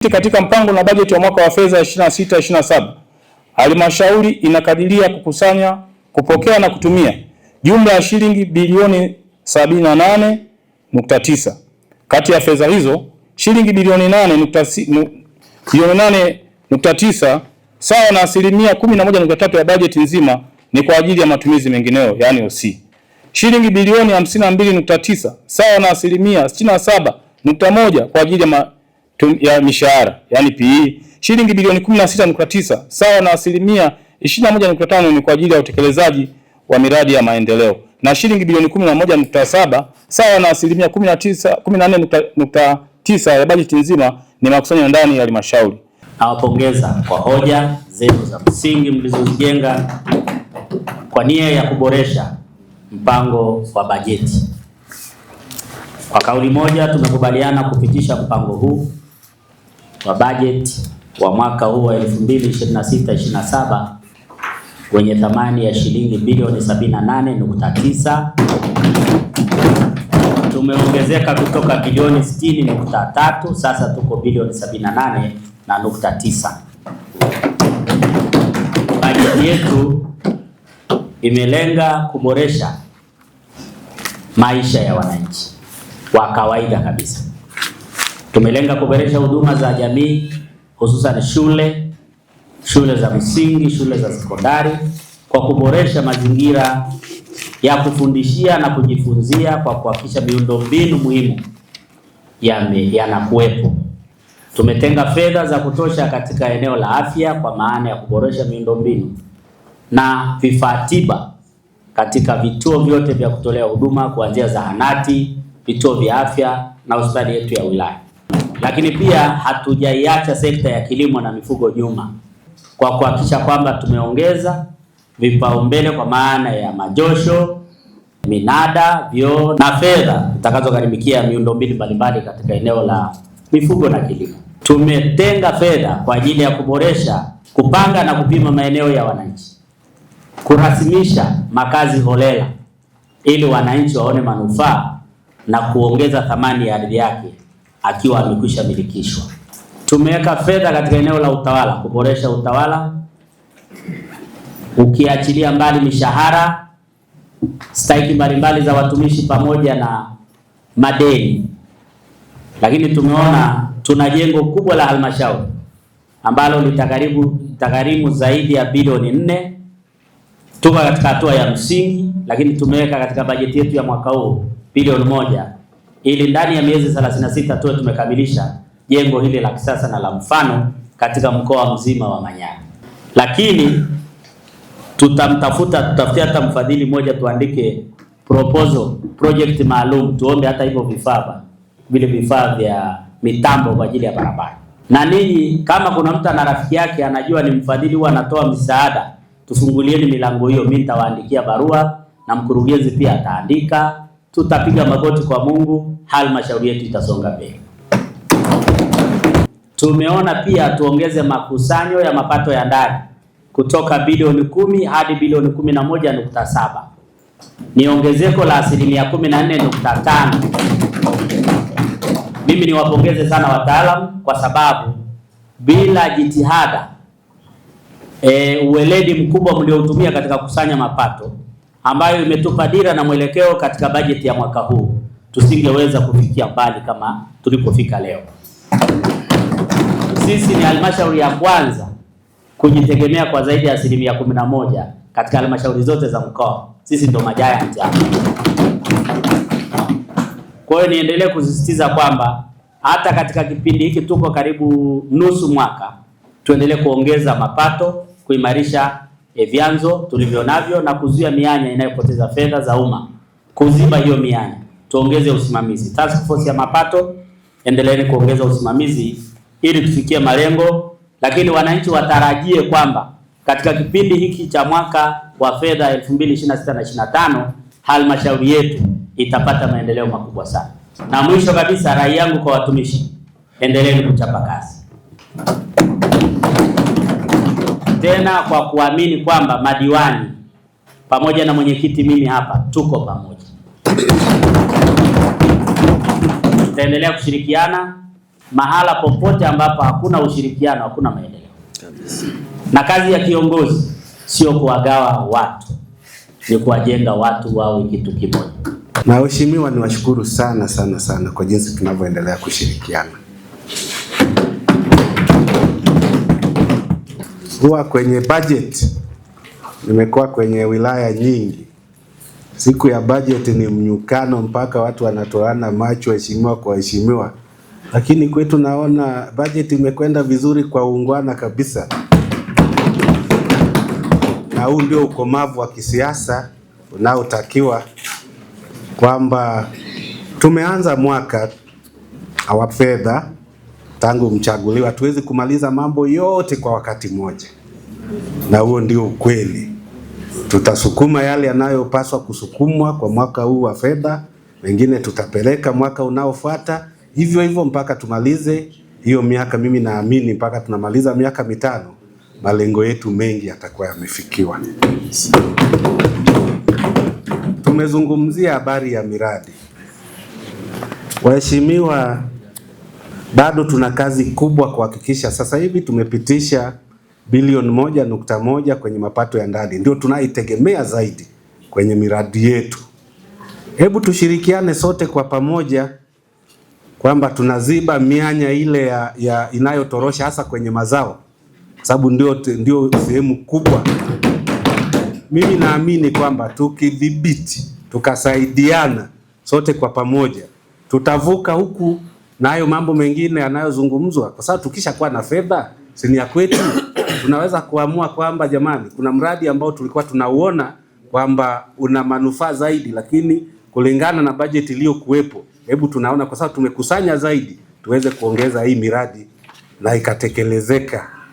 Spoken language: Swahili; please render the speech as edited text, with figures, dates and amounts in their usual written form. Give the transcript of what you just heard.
Katika mpango na bajeti wa mwaka wa fedha 26 27, halmashauri inakadiria kukusanya, kupokea na kutumia jumla ya shilingi bilioni 78.9. Kati ya fedha hizo shilingi bilioni 8.9 sawa na asilimia 11.3 ya bajeti nzima ni kwa ajili ya matumizi mengineyo, yani OC. Shilingi bilioni 52.9 sawa na asilimia 67.1 kwa ajili ya mishahara yani PE. Shilingi bilioni 16.9 sawa na asilimia 21.5 ni kwa ajili ya utekelezaji wa miradi ya maendeleo na shilingi bilioni 11.7 sawa na asilimia 14.9 ya bajeti nzima ni makusanyo ndani ya halmashauri. Nawapongeza kwa hoja zenu za msingi mlizozijenga kwa nia ya kuboresha mpango wa bajeti. Kwa kauli moja tumekubaliana kupitisha mpango huu wa bajeti wa mwaka huu wa 2026/27 wenye thamani ya shilingi bilioni 78.9. Tumeongezeka kutoka bilioni 60.3, sasa tuko bilioni 78.9. Bajeti yetu imelenga kuboresha maisha ya wananchi wa kawaida kabisa. Tumelenga kuboresha huduma za jamii hususan shule, shule za msingi, shule za sekondari kwa kuboresha mazingira ya kufundishia na kujifunzia kwa kuhakikisha miundombinu muhimu yanakuwepo. Tumetenga fedha za kutosha katika eneo la afya kwa maana ya kuboresha miundombinu na vifaa tiba katika vituo vyote vya kutolea huduma kuanzia zahanati, vituo vya afya na hospitali yetu ya wilaya. Lakini pia hatujaiacha sekta ya kilimo na mifugo nyuma kwa kuhakikisha kwamba tumeongeza vipaumbele kwa maana ya majosho, minada, vyoo na fedha zitakazogharimikia miundombinu mbalimbali katika eneo la mifugo na kilimo. Tumetenga fedha kwa ajili ya kuboresha, kupanga na kupima maeneo ya wananchi, kurasimisha makazi holela ili wananchi waone manufaa na kuongeza thamani ya ardhi yake akiwa amekwisha milikishwa. Tumeweka fedha katika eneo la utawala, kuboresha utawala, ukiachilia mbali mishahara, stahiki mbalimbali za watumishi pamoja na madeni. Lakini tumeona tuna jengo kubwa la halmashauri ambalo litagharimu zaidi ya bilioni 4. Tuko katika hatua ya msingi, lakini tumeweka katika bajeti yetu ya mwaka huu bilioni 1 ili ndani ya miezi 36 tuwe tumekamilisha jengo hili la kisasa na la mfano katika mkoa mzima wa Manyara. Lakini tutafutia hata mfadhili mmoja, tuandike proposal project maalum, tuombe hata hivyo vifaa vile vifaa vya mitambo kwa ajili ya barabara. Na ninyi kama kuna mtu ana rafiki yake anajua ni mfadhili huwa anatoa msaada, tufungulieni milango hiyo. Mimi nitawaandikia barua na mkurugenzi pia ataandika. Tutapiga magoti kwa Mungu, halmashauri yetu itasonga mbele. Tumeona pia tuongeze makusanyo ya mapato ya ndani kutoka bilioni 10 hadi bilioni 11.7. Ni ongezeko la asilimia 14.5. Mimi niwapongeze sana wataalamu kwa sababu bila jitihada, uweledi mkubwa mlioutumia katika kukusanya mapato ambayo imetupa dira na mwelekeo katika bajeti ya mwaka huu, tusingeweza kufikia mbali kama tulipofika leo. Sisi ni halmashauri ya kwanza kujitegemea kwa zaidi ya asilimia 11 katika halmashauri zote za mkoa. Sisi ndo majiant hapa. Kwa hiyo niendelee kusisitiza kwamba hata katika kipindi hiki tuko karibu nusu mwaka, tuendelee kuongeza mapato, kuimarisha vyanzo tulivyo navyo na kuzuia mianya inayopoteza fedha za umma, kuziba hiyo mianya, tuongeze usimamizi. Task force ya mapato, endeleeni kuongeza usimamizi ili tufikie malengo, lakini wananchi watarajie kwamba katika kipindi hiki cha mwaka wa fedha 2026 na 25 halmashauri yetu itapata maendeleo makubwa sana. Na mwisho kabisa, rai yangu kwa watumishi, endeleeni kuchapa kazi tena kwa kuamini kwamba madiwani pamoja na mwenyekiti mimi hapa tuko pamoja, tutaendelea kushirikiana. Mahala popote ambapo hakuna ushirikiano hakuna maendeleo. Na kazi ya kiongozi sio kuwagawa watu, ni kuwajenga watu wawe kitu kimoja. Na waheshimiwa, niwashukuru sana sana sana kwa jinsi tunavyoendelea kushirikiana. Huwa kwenye budget, nimekuwa kwenye wilaya nyingi, siku ya budget ni mnyukano mpaka watu wanatoana macho, waheshimiwa kwa waheshimiwa, lakini kwetu naona budget imekwenda vizuri kwa uungwana kabisa, na huu ndio ukomavu wa kisiasa unaotakiwa, kwamba tumeanza mwaka wa fedha tangu mchaguliwa, hatuwezi kumaliza mambo yote kwa wakati mmoja, na huo ndio ukweli. Tutasukuma yale yanayopaswa kusukumwa kwa mwaka huu wa fedha, mengine tutapeleka mwaka unaofuata, hivyo hivyo mpaka tumalize hiyo miaka. Mimi naamini mpaka tunamaliza miaka 5 malengo yetu mengi yatakuwa yamefikiwa. Tumezungumzia habari ya miradi. Waheshimiwa, bado tuna kazi kubwa kuhakikisha sasa hivi tumepitisha bilioni 1.1 kwenye mapato ya ndani, ndio tunaitegemea zaidi kwenye miradi yetu. Hebu tushirikiane sote kwa pamoja kwamba tunaziba mianya ile ya inayotorosha hasa kwenye mazao, kwa sababu ndio sehemu kubwa. Mimi naamini kwamba tukidhibiti, tukasaidiana sote kwa pamoja, tutavuka huku na hayo mambo mengine yanayozungumzwa, kwa sababu tukishakuwa na fedha si ya kwetu, tunaweza kuamua kwamba jamani, kuna mradi ambao tulikuwa tunauona kwamba una manufaa zaidi, lakini kulingana na bajeti iliyokuwepo, hebu tunaona kwa sababu tumekusanya zaidi, tuweze kuongeza hii miradi na ikatekelezeka.